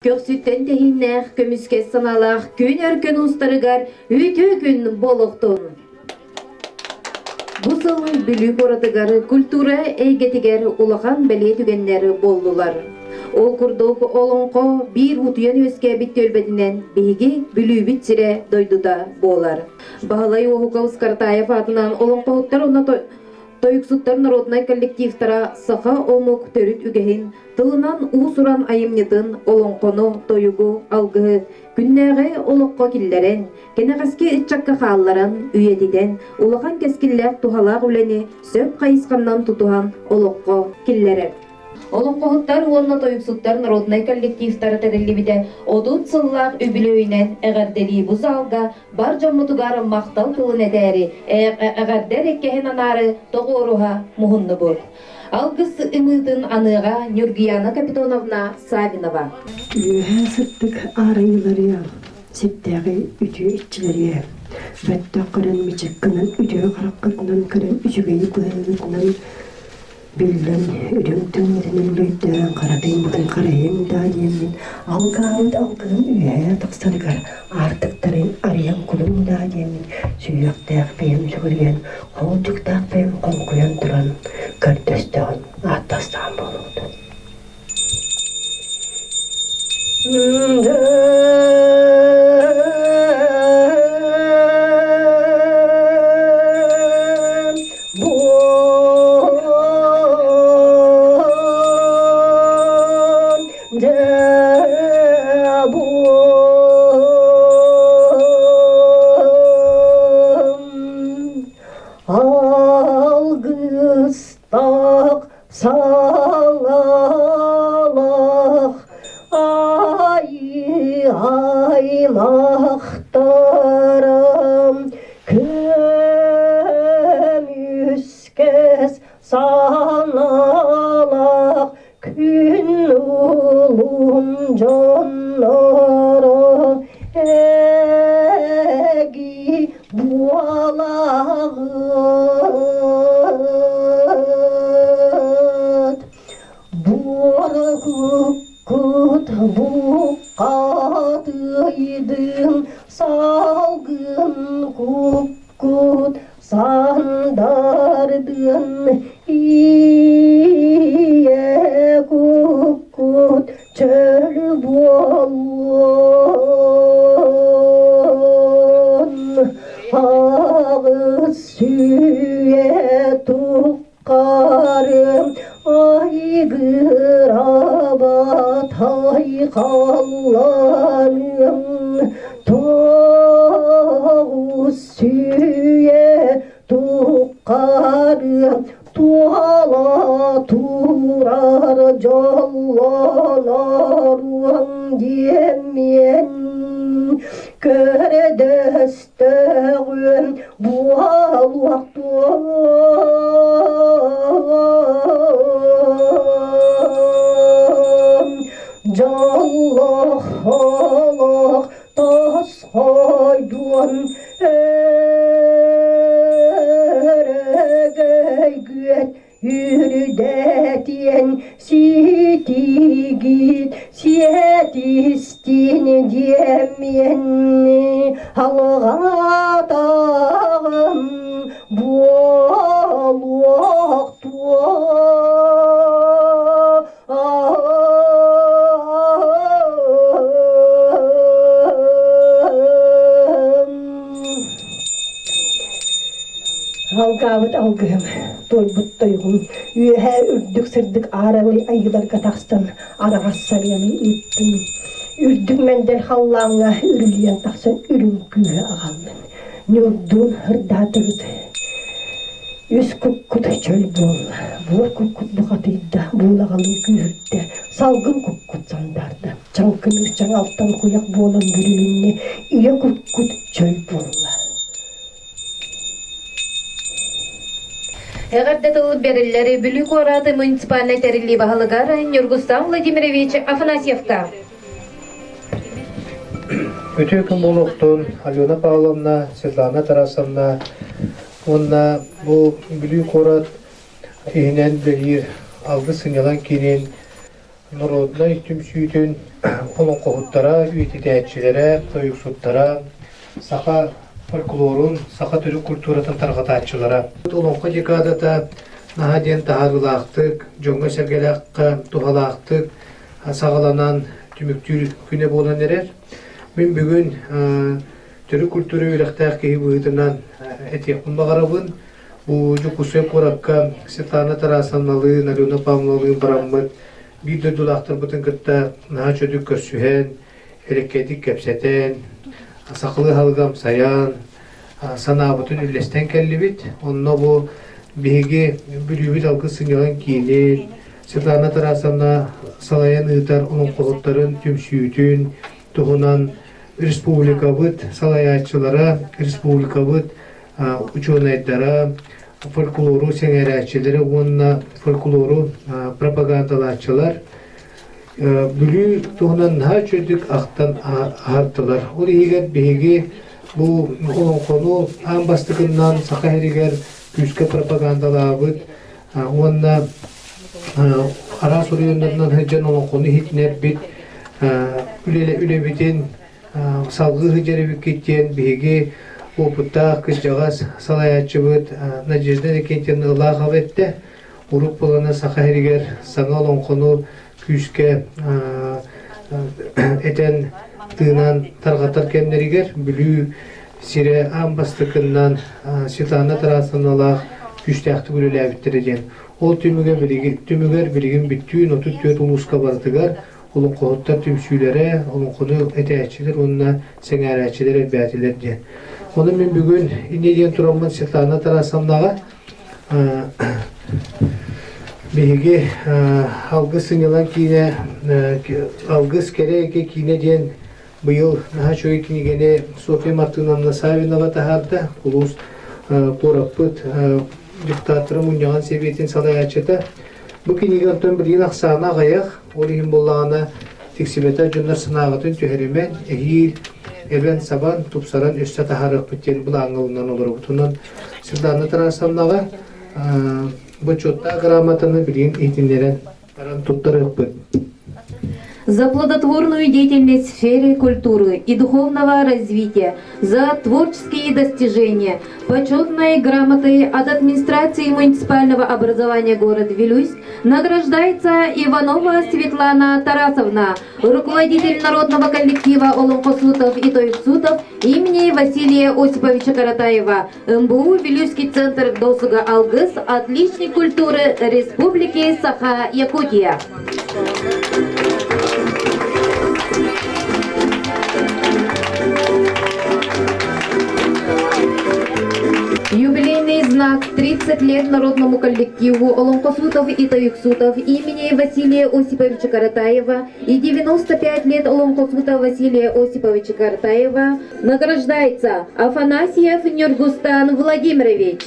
Көхсүттэн тэһииннээх, көмүскэс санаалаах күн өркөн уустарыгар үтүө күн буолуохтун! Бу сыл Бүлүү куоратыгар культура эйгэтигэр улахан бэлиэ түгэннэр буоллулар. Ол курдук олоҥхо биир утуйан үөскээбит түөлбэтинэн биһиги Бүлүүбүт сирэ дойдута буолар. Баһылай Уоһуков Скартаев аатынан олоҥхоһуттар уонна тойуксуттар народнай коллективтара саха омук төрүт үгэһин тылынан уус-уран айымньытын, олоҥхону, тойугу, алгыһы күннээҕи олоххо киллэрэн, кэнэҕэски ыччакка хаалларан, үйэтитэн, улахан кэскиллээх туһалаах үлэни сөп хайысханан тутуһан олоххо киллэрэр. Олоҥхоһуттар уонна тойуксуттар народнай коллективтара тэриллибитэ 30 сыллаах үбүлүөйүнэн эҕэрдэлии бу залга бар дьоммутугар махтал тылын этээри, эҕэрдэ эрэккэһин анаары тоҕуоруһа муһуннубут. Алгыс ымыытын аныаҕа Ньургуяна Капитоновна Савинова. Үөһээ сырдык аарайыыларыа, сирдээҕи үтүө иччилэриэ, бэттэх көрөн мичик гынан үтүө хараххытынан көрөн үчүгэйи быһыыгытынан биллэн үрүҥ тыыммытын үллүйдээн хара тыыммытын харайыҥ даа диэммин алгаабыт алгыһым үөһээ тахсарыгар аартыктарын арыйан кулуҥ даа диэммин сүһүөхтээх бэйэм сүгүрүйэн Холдьуктаах бэйэм хоҥкуйан туран көрдөстөҕүм, ааттастаҕым буолуохтун. Алгыстаах саҥалаах айыы аймахтарым көмүскэс санаалаах күн улуум дьонноро эги буолаҕыт буор куккут буккатыйдын салгын куккут Сандардын ийэ куккут чөл буолуон аҕыс сүүйэ туххарым айгырабат айхалланым тоҕус сүүйэ туххарым туола турар дьоллоноруом диэммиэн көрдөстөҕүм буолуохтуом дьоллоох олох тосхойдуон өрөгөйгүөт үрдэтиэн ситигит сиэтистин диэмиэн алҕатаҕым буолуохтуо Алгаабыт алгыһым, туойбут тойугум, үөһээ үрдүк сырдык ааралый айыыларга тахсан араҕас сарыаны ыыттым. Үрдүк мэндэл халлааҥҥа үрүлүйэн тахсан үрүҥ күүһү аҕаллым. Ньурдуун ырдаатыгыт Үс куккут чөл буолла, буор куккут бухатыйда, буулаҕалыы күүһүрдэ, салгын куккут сандаарда, чаҥкыныыр чаҥалтан куйах буолан бүрүлүннэ, ийэ куккут чөл буолла. Эҕэрдэ тыл бэриллэр Бүлүү куорат муниципальнай тэриллии баһылыгар Ньургустан Владимирович Афанасьевка. Үтүө күн буолуохтун Алена Павловна, Светлана Тарасовна уонна бу Бүлүү куорат иһинэн үлэлиир Алгыс сынньалаҥ киинин народнай түмсүүтүн олоҥхоһуттара, үйэтитээччилэрэ, тойуксуттара, саха фольклорун, саха төрүт культуратын тарҕатааччылара. Олоҥхо декадата наһаа диэн таһаарыылаахтык, дьоҥҥо-сэргэлээххэ туһалаахтык саҕаланан түмүктүүр күнэ буолан эрэр. Мин бүгүн төрүт культура үөрэхтээх киһи быһыытынан этиэхпин баҕарабын. Бу Дьокуускай куоракка Светлана Тарасовналыын, Алена Павловналыын бараммыт биир дойдулаахтарбытын кытта наһаа чөдүк көрсүһэн, эрэккэтик кэпсэтэн, сахалыы аһылыгы амсайан, санаабытын үллэстэн кэллибит. Онно бу биһиги Бүлүүбүт алгыс сынньалаҥ киинин, Светлана Тарасовна салайан ыытар олоҥхоһуттарын түмсүүтүн туһунан республикабыт салайааччылара, республикабыт учуонайдара, фольклору сэҥээрээччилэрэ уонна фольклору пропагандалааччылар Бүлүү туһунан наһаа үчүгэйдик ахтан аһартылар. Ол иһигэр биһиги бу олоҥхону аан бастакыннан Саха сиригэр күүскэ пропагандалаабыт уонна араас оройуоннарынан сылдьан олоҥхону иһитинэрбит үлэбитин салгыы сылдьар эбиккит диэн биһиги уопуттаах кырдьаҕас салайааччыбыт Надежда Иннокентьевна Ылахова эттэ. Урут буолана Саха сиригэр саҥа олоҥхону күүскэ этэн тыынан тарҕатар кэмнэригэр Бүлүү сирэ аан бастакыннан Светлана Тарасовналаах күүстээхтик үлэлээбиттэрэ диэн. Ол түмүгэ билигин, түмүгэр билигин бүттүүн 34 улууска барытыгар олоҥхоһуттар түмсүүлэрэ, олоҥхону этээччилэр уонна сэҥээрээччилэр элбээтилэр диэн. Ону мин бүгүн инньэ диэн тураммын Светлана Тарасовнаҕа биһиги Алгыс сынньалаҥ киинэ Алгыс кэрэ эйгэ киинэ диэн быйыл наһаа үчүгэй кинигэни Софья Мартыновна Саввинова таһаарда. Улуус куораппыт депутаттарын мунньаҕын сэбиэтин салайааччыта. Бу кинигэ онтон билигин ахсаана аҕыйах, ол иһин буоллаҕына тиксибэтэх дьоннор санааҕытын түһэримэн, эһиил эбэн-сабан, тупсаран өссө таһаарыахпыт диэн былааҥҥа ылынан олоробут. Онон Светлана Тарасовнаҕа бочуоттаах грамотаны билигин иһитиннэрэн баран туттарыахпыт. За плодотворную деятельность в сфере культуры и духовного развития, за творческие достижения почетной грамотой от администрации муниципального образования город Вилюйск награждается Иванова Светлана Тарасовна, руководитель народного коллектива Олонкосутов и Тойсутов имени Василия Осиповича Каратаева, МБУ Вилюйский центр досуга «Алгыс», отличник культуры Республики Саха-Якутия. Юбилейный знак 30 лет народному коллективу Олонкосутов и Таюксутов имени Василия Осиповича Каратаева и 95 лет Олонкосута Василия Осиповича Каратаева награждается Афанасьев Нюргустан Владимирович.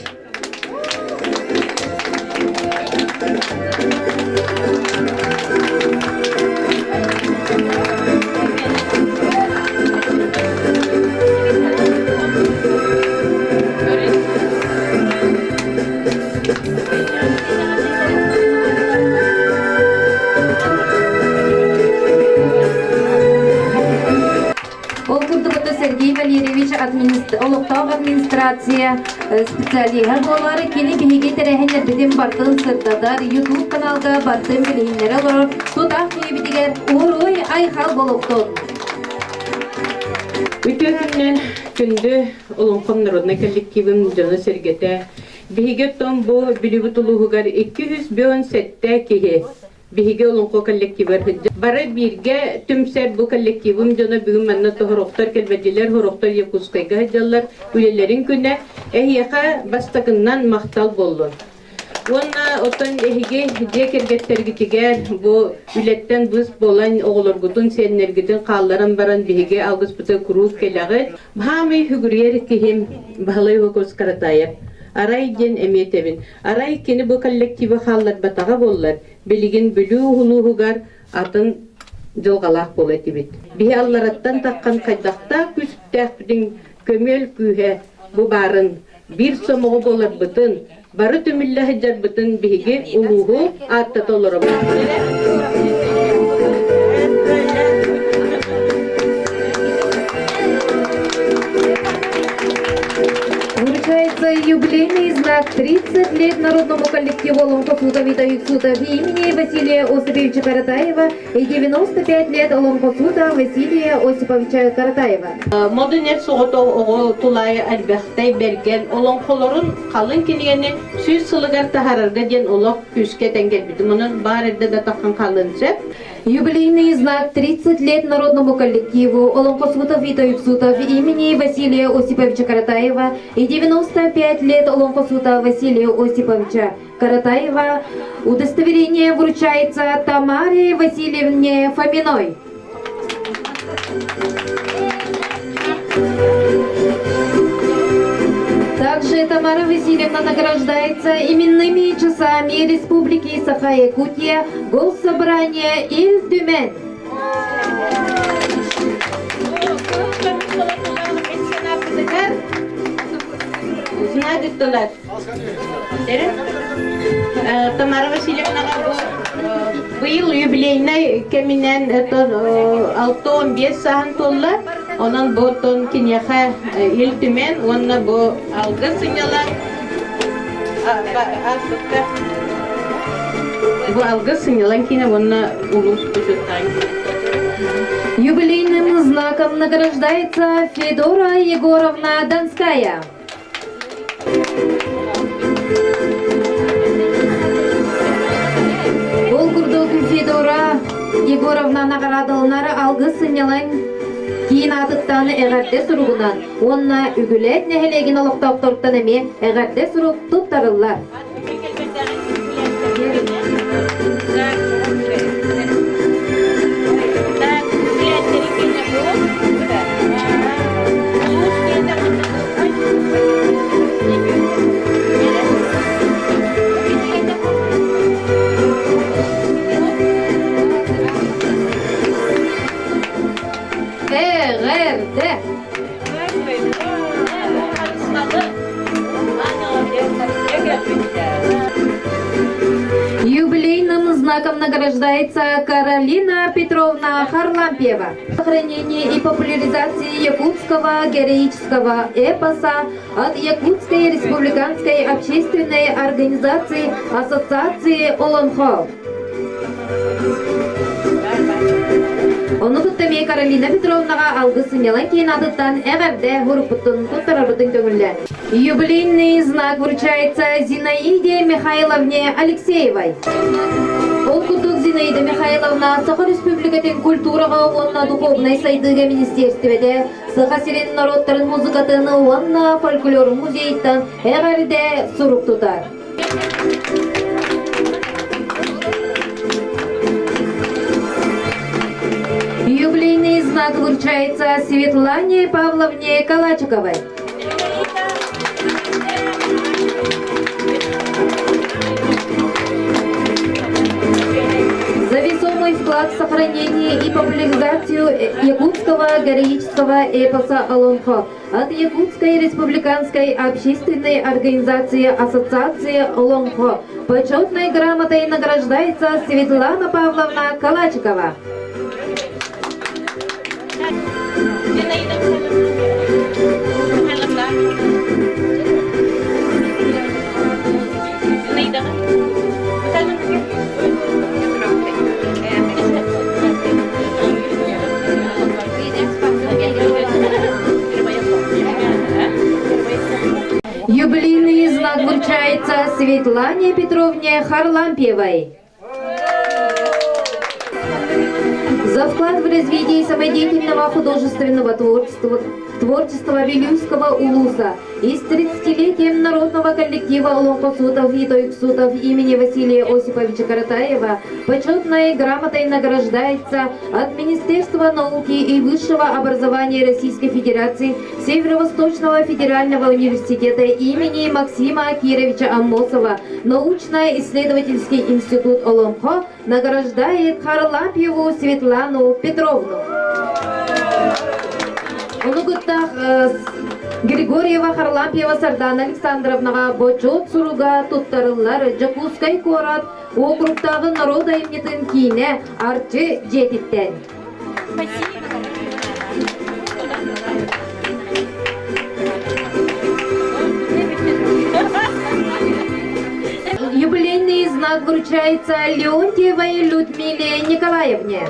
Ол курдук Сергей Валерьевич олохтоох администрация специалиһа буолар. Кини биһиги тэрээһиннэрбитин бартын сырдатар, YouTube каналга бартын билиһиннэрэ олорор тутаах киһибитигэр уруй айхал болуохтун! Үтүө күннэн күндү Олоҥхом народнай коллективын дьоно-сэргэтэ биһиги оттон бу Бүлүүбүт улууһугар 257 киһи биһиги олоҥхо коллективыгар сылдьар. Бары бииргэ түмсэр бу коллективым дьоно бүгүн манна тоһорохтор кэлбэдьилэр, сорохтор Якутскайга сылдьаллар. Үлэлэрин күнэ эһиэхэ бастакыннан махтал буоллун. Уонна оттон эһиги дьиэ кэргэттэргитигэр бу үлэттэн быыс буолан оҕолоргутун, сиэннэргитин хаалларан баран биһиги алгыспыты куруук кэлэҕит. Баамый хүгүрүйэр киһим Баһылай Уһукус Каратаев. Арай диэн эмиэ этэбин. Арай кини бу коллективы хаалларбатаҕа буоллар, билигин Бүлүү улууһугар атын дьылҕалаах буолуо этибит. Биһи аллараттан таххан хайдахтаах күүстээхпитин көмүөл күүһэ бу баарын, биир сомоҕо буоларбытын, бары түмүллэ сылдьарбытын биһиги улууһу ааттата олоробут. юбилейный знак 30 лет народному коллективу Олоҥхосутов и Тойуксутов имени Василия Осиповича Каратаева и 95 лет Олоҥхосута Василия Осиповича Каратаева. Модун эр соҕотох оҕо тулаайы элбэхтэй бэргэн олоҥхолорун халыҥ кинигэни сүүс сылыгар таһаарарга диэн олох күүскэ этэн кэлбитим. Онон баар эрдэ да таххан хаалыан сөп. Юбилейный знак 30 лет народному коллективу Олоҥхосутов и Тойуксутов имени Василия Осиповича Каратаева и 95 лет Олоҥхосута Василия Осиповича Каратаева удостоверение вручается Тамаре Васильевне Фоминой. Также Тамара Васильевна награждается именными часами Республики Саха-Якутия Госсобрание Ил Түмэн. Знает Тамара Васильевнаҕа бу быйыл юбилейнай кэминэн 65 сааһын туолла. Онон бу оттон киниэхэ Ил Түмэн уонна бу алгыс сынньалаҥ бу алгыс сынньалаҥ киинэ уонна улуус бюджеттаан Юбилейным знаком награждается Федора Егоровна Донская. Ол курдук Федора Егоровна наҕараадаланар алгыс сынньалаҥ киин аатыттан эҕэрдэ суругунан уонна Үгүлээт нэһилиэгин олохтоохторуттан эмиэ эҕэрдэ сурук туттарыллар. Эҕэрдэ! Юбилейным знаком награждается Каролина Петровна Харлампьева. Сохранение и популяризации якутского героического эпоса от Якутской республиканской общественной организации Ассоциации Олонхо. Ону кытта эмиэ Каролина Петровнаҕа алгыс сынньалаҥ киин аатыттан эҕэрдэ уруккуттун туттарарбытын көҥүллээн. Юбилейный знак вручается Зинаиде Михайловне Алексеевой. Ол курдук Зинаида Михайловна Саха Республикатын культураҕа уонна духовнай сайдыыга министиэристибэтэ Саха сирин норуоттарын музыкатын уонна фольклорун музейыттан эҕэрдэ сурук тутар. Юбилейный знак вручается Светлане Павловне Калачиковой. За весомый вклад в сохранение и популяризацию якутского героического эпоса Олонхо от Якутской республиканской общественной организации Ассоциации Олонхо почетной грамотой награждается Светлана Павловна Калачикова. Юбилейный знак вручается Светлане Петровне Харлампьевой. За вклад в развитие самодеятельного художественного творчества, творчества Вилюйского улуса и с 30-летием народного коллектива Олонхосутов и Тойксутов имени Василия Осиповича Каратаева почетной грамотой награждается от Министерства науки и высшего образования Российской Федерации Северо-Восточного федерального университета имени Максима Кировича Аммосова научно-исследовательский институт Олонхо награждает Харлампьеву Светлану Петровну. Ону кытта Григорьева Харлампьева Сардана Александровнаҕа бочуот суруга туттарыллар Дьокуускай куорат округтааҕы норуот айымньытын киинэ Арчы дьиэтиттэн. знак вручается Леонтьевой Людмиле Николаевне.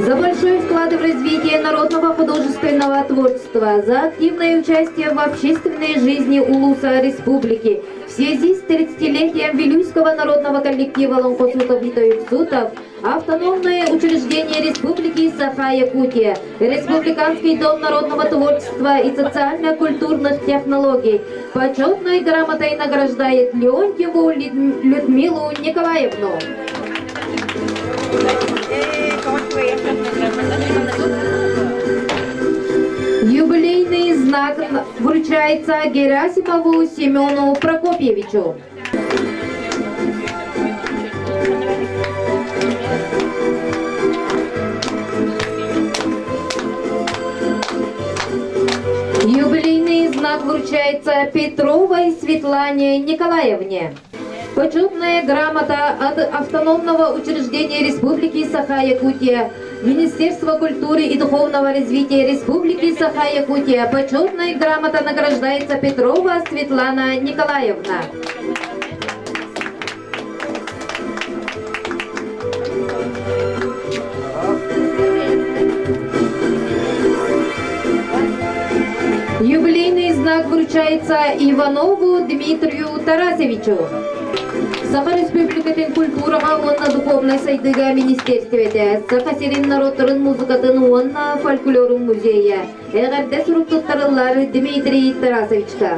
За большой вклад в развитие народного художественного творчества, за активное участие в общественной жизни Улуса Республики в связи с 30-летием Вилюйского народного коллектива Лонкосутов и Тоюксутов Автономное учреждение Республики Саха-Якутия, Республиканский дом народного творчества и социально-культурных технологий почетной грамотой награждает Леонтьеву Людмилу Николаевну. Юбилейный знак вручается Герасимову Семену Прокопьевичу. Юбилейный знак вручается Петровой Светлане Николаевне. Почетная грамота от Автономного учреждения Республики Саха-Якутия, Министерства культуры и духовного развития Республики Саха-Якутия. Почетная грамота награждается Петрова Светлана Николаевна. Юбилейный знак вручается Иванову Дмитрию Тарасевичу. Саха Республикатын культураҕа уонна духовнай сайдыыга министиэристибэтэ Саха сирин норуоттарын музыкатын уонна фольклорун музейа эҕэрдэ сурук туттарыллар Дмитрий Тарасовичка.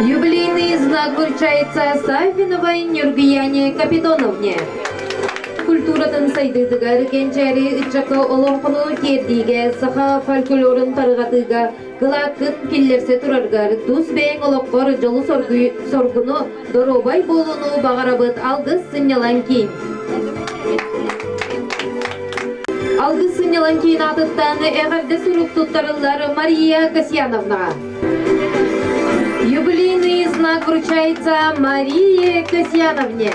Юбилейный знак вручается Савиновой Нюргияне Капитоновне. Культуратын сайдыытыгар кэнчээри ыччакка олоҥхону тиэрдиигэ саха фольклорун тарҕатыыга кылааккын киллэрсэ тураргар тус бэйэҥ олоххор дьолу соргуну доруобай буолууну баҕарабыт алгыс сынньалаҥ киин. Алгыс сынньалаҥ киин аатыттан эҕэрдэ сурук туттарыллар Мария Касьяновнаҕа. Юбилейный знак вручается Марии Касьяновне.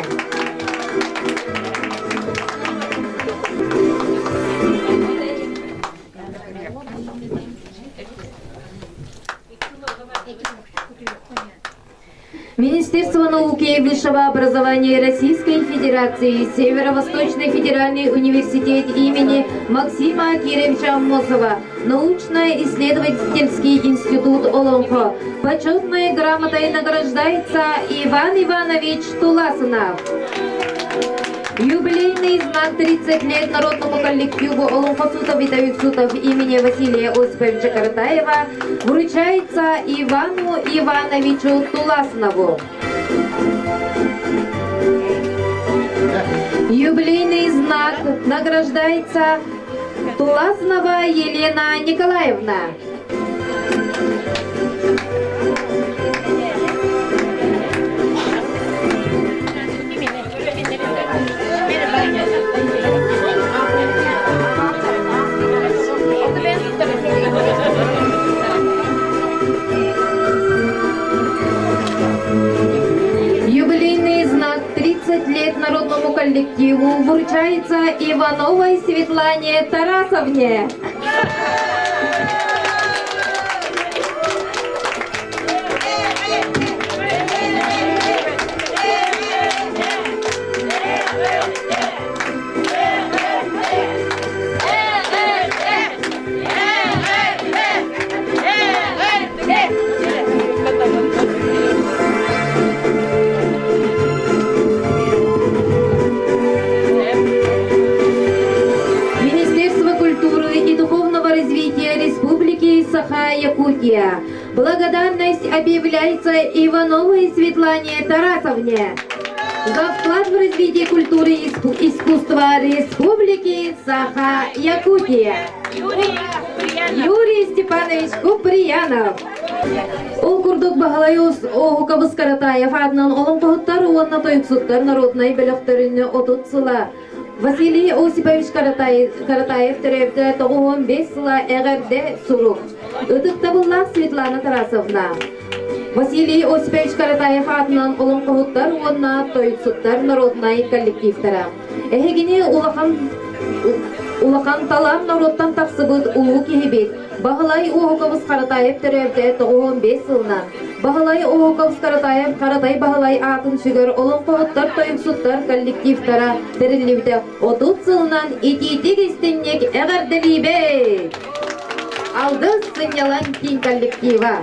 Министерство науки и высшего образования Российской Федерации, Северо-Восточный федеральный университет имени Максима Кировича Аммосова, Научно-исследовательский институт Олонхо. Почетной грамотой награждается Иван Иванович Туласынов. Юбилейный знак 30 лет народному коллективу Олонхосутов и Тавиксутов имени Василия Осиповича Каратаева вручается Ивану Ивановичу Туласнову. Юбилейный знак награждается Туласнова Елена Николаевна. Юбилейный знак 30 лет народному коллективу вручается Ивановой Светлане Тарасовне. Министерство культуры и духовного развития Республики Саха-Якутия. Благодарность объявляется Ивановой Светлане Тарасовне за вклад в развитие культуры и искусства Республики Саха-Якутия. Юрий Степанович Куприянов. Ол курдук Баһылай Оһукабыс Каратаев аатынан олоҥхоһуттар уонна тойуксуттар народнай бөлөхтөрүн 30 сыла. Василий Осипович Каратаев төрөөбүтэ 95 сыла эҕэрдэ сурук. Ытыктабыллаах Светлана Тарасовна. Василий Осипович Каратаев аатынан олоҥхоһуттар уонна тойуксуттар народнай коллективтара. Эһигини улахан улахан талаан норуоттан тахсыбыт улуу киһибит Баһылай Уоһукабыс Харатаев төрөөбүтэ 95 сылынан Баһылай Уоһукабыс Каратаев Харатай Баһылай аатын сүгэр олоҥхоһуттар тойуксуттар коллективтара тэриллибитэ 30 сылынан итиитик истинник эҕэрдэлиибит! Алгыс сынньалаҥ киин коллектива.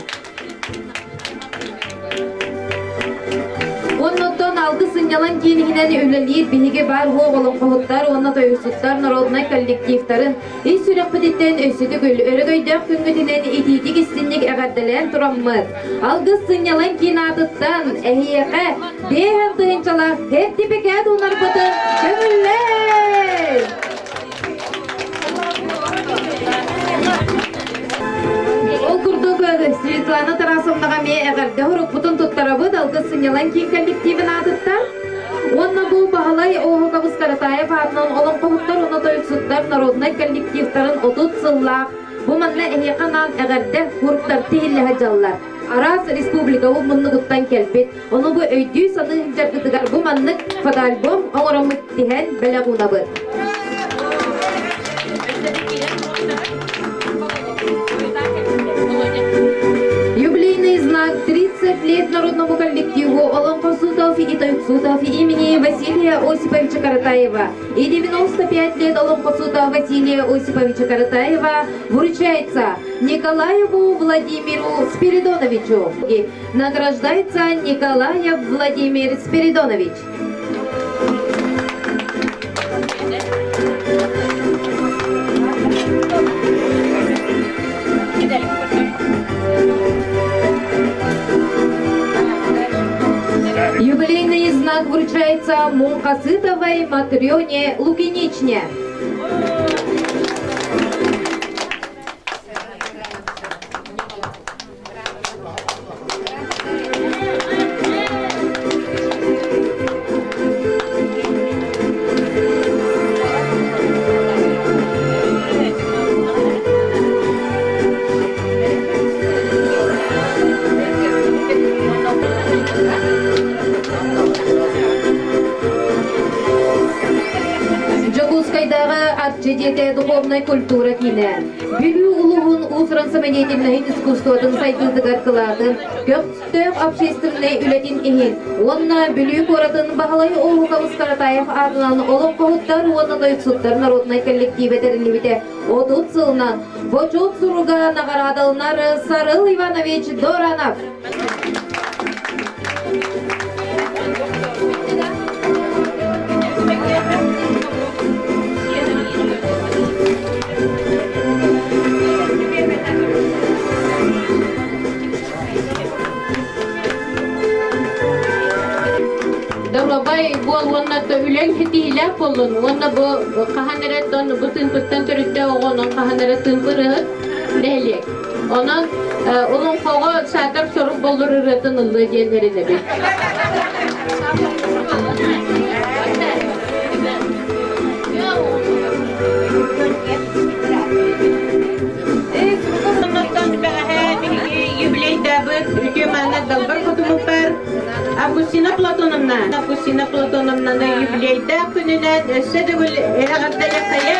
Оннуттан алгыс сынньалаҥ киин иһинэн үлэлиир биһиги баар уох олоҥхоһуттар уонна тойуксуттар народнай коллективтарын ис сүрэхпититтэн өссө төгүл өрөгөйдөөх күҥҥүтүнэн итиитик истинник эҕэрдэлээн тураммыт. Алгыс сынньалаҥ киин аатыттан эһиэхэ 5 тыһыынчалаах сэртипикээт уунарбытын көҥүллээ! Ол курдук Светлана Тарасовнаҕа эмиэ эҕэрдэ урукпутун туттарабыт Алгыс сынньалаҥ киин коллективин аатыттан. Уонна бу Баһылай Оһукабыс Каратаев аатынан олоҥхоһуттар уонна тойуксуттар народнай коллективтарын 30 сыллаах бу манна эһиэхэ анаан эҕэрдэ куруктар тиһиллэ сылдьаллар. Араас республика бу муннугуттан кэлбит. Ону бу өйдүү-саныы сылдьаргытыгар бу маннык фотоальбом оҥороммут тиһэн бэлэх уунабыт. Юбилейный знак 30 лет народному коллективу Олонхосутов и Тойксутов имени Василия Осиповича Каратаева и 95 лет Олонхосута Василия Осиповича Каратаева вручается Николаеву Владимиру Спиридоновичу. Награждается Николаев Владимир Спиридонович. Юбилейный знак вручается Мункасытовой Матрёне Лукиничне. Дьокуускайдааҕы Арчы дьиэтэ духовнай культура киинэ Бүлүү улууһун уус-уран самодеятельноһын искусствотын сайдыытыгар кылаатын, көхтөөх общественнай үлэтин иһин уонна Бүлүү куоратын Баһылай Оһукабыс Каратаев аатынан олоҥхоһуттар уонна тойуксуттар народнай коллективэ тэриллибитэ 30 сылынан Бочуот суруга наҕараадаланар Сарыл Иванович Доранов. Доруобай буол уонна үлэҥ ситиһиилээх буоллун уонна бу хаһан эрэ бу тыымпыттан төрүттээх оҕо онон хаһан эрэ тыымпырыһыт нэһилиэк. Онон олоҥхоҕо саатар сорук боллур ырыатын ыллыа диэн эрэнэбин. Оннуттан бэҕэһээ биһиги юбилейдаабыт үтүө мааны далбар хотумуппар Августина Платоновна Августина Платоновнаны юбилейдаах күнүнэн өссө төгүл эҕэрдэлэххэйэ!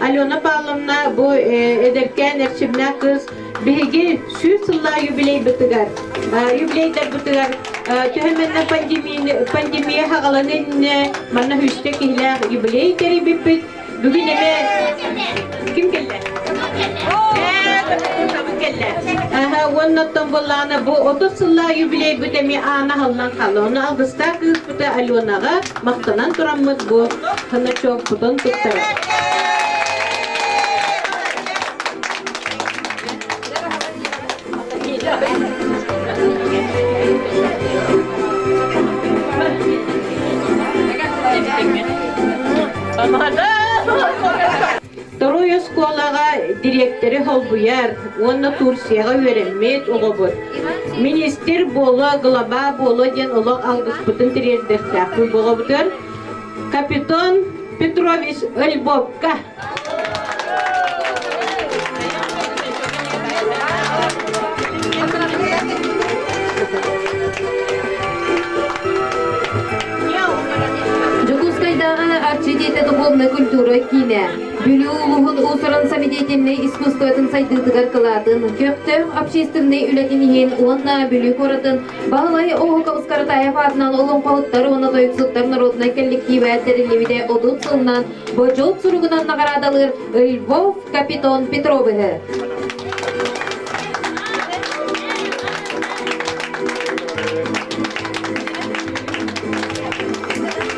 Алена Павловна бу эдэркээн эрчимнээх кыыс биһиги 100 сыллаах юбилейбытыгар юбилейдарбытыгар төһө пандемия хаҕалан иннинэ манна үстэ киһилээх юбилей тэрийбиппит. Бүгүн эмэ ким кэллэ? Кэллэ. Уонна оттон буоллаҕына бу 30 сыллаах юбилейбыт эмиэ аана аһыллан хаалла. Ону алгыстаах кыыспыта Аленаҕа махтанан тураммыт бу значокпутун туттарар. Торуй оскуолаҕа дириэктэри холбуйар уонна Турцияҕа үөрэммит оҕобут. Министр буолуо, глава буолуо диэн олох алгыспытын тириэрдиэхтээхпит оҕобутугар Капитон Петрович Львовка. Дьокуускайдааҕы Арчы дьиэтэ духовнай культура киинэ Бүлүү улууһун уус-уран самодеятельнай искусствотын сайдыытыгар кылаатын, көхтөөх общественнай үлэтин иһин уонна Бүлүү куоратын Баһылай Оһуковс Каратаев аатынан олоҥхоһуттар уонна тойуксуттар народнай коллектива тэриллибитэ 30 сылынан Бочуот суругунан наҕараадалыыр Львов Капитон Петровиһы.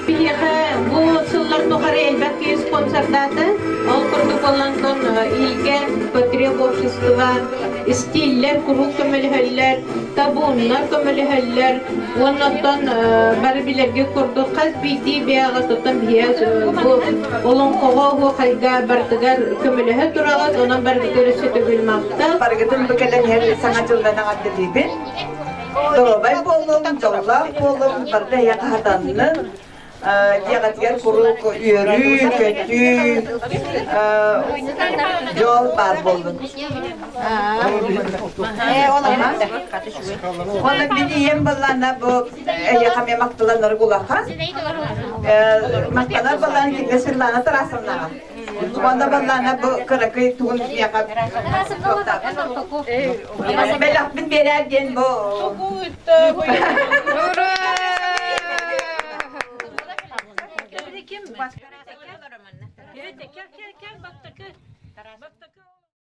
Биһиэхэ бу сыллар тухары элбэх киһи спонсордаата. Ол курдук Олонтон Илгэ, потреб общество, стиллэр куруук көмөлөһөллөр, табууннар көмөлөһөллөр. Уонна оттон бары билэргэ курдук хас биирдии бэйэҕэ оттон биһиэхэ бу олоҥхоҕо оһуохайга барытыгар көмөлөһө тураҕыт. Онон барыгытыгар өссө төгүл махтал. Барыгытын бу кэлэн иһэр саҥа дьыллан эҕэрдэлиибин. Доруобай буолуҥ, дьоллоох буолуҥ, барыта эйиэхэ хатаннын. Дьиэҕитигэр куруук үөрүү, көтүү, дьол баар буоллун. Онон мин ийэм баллаана бу эйиэхэ эмиэ махталанар улахан. Махтанар баллаан кинигэ Светлана Тарасовнаҕа. Уонна баллаана бу кыракый тугун миэхэ бэлэхпин биэрээр диэн бу Кел, кел, кел, баттакы. Баттакы.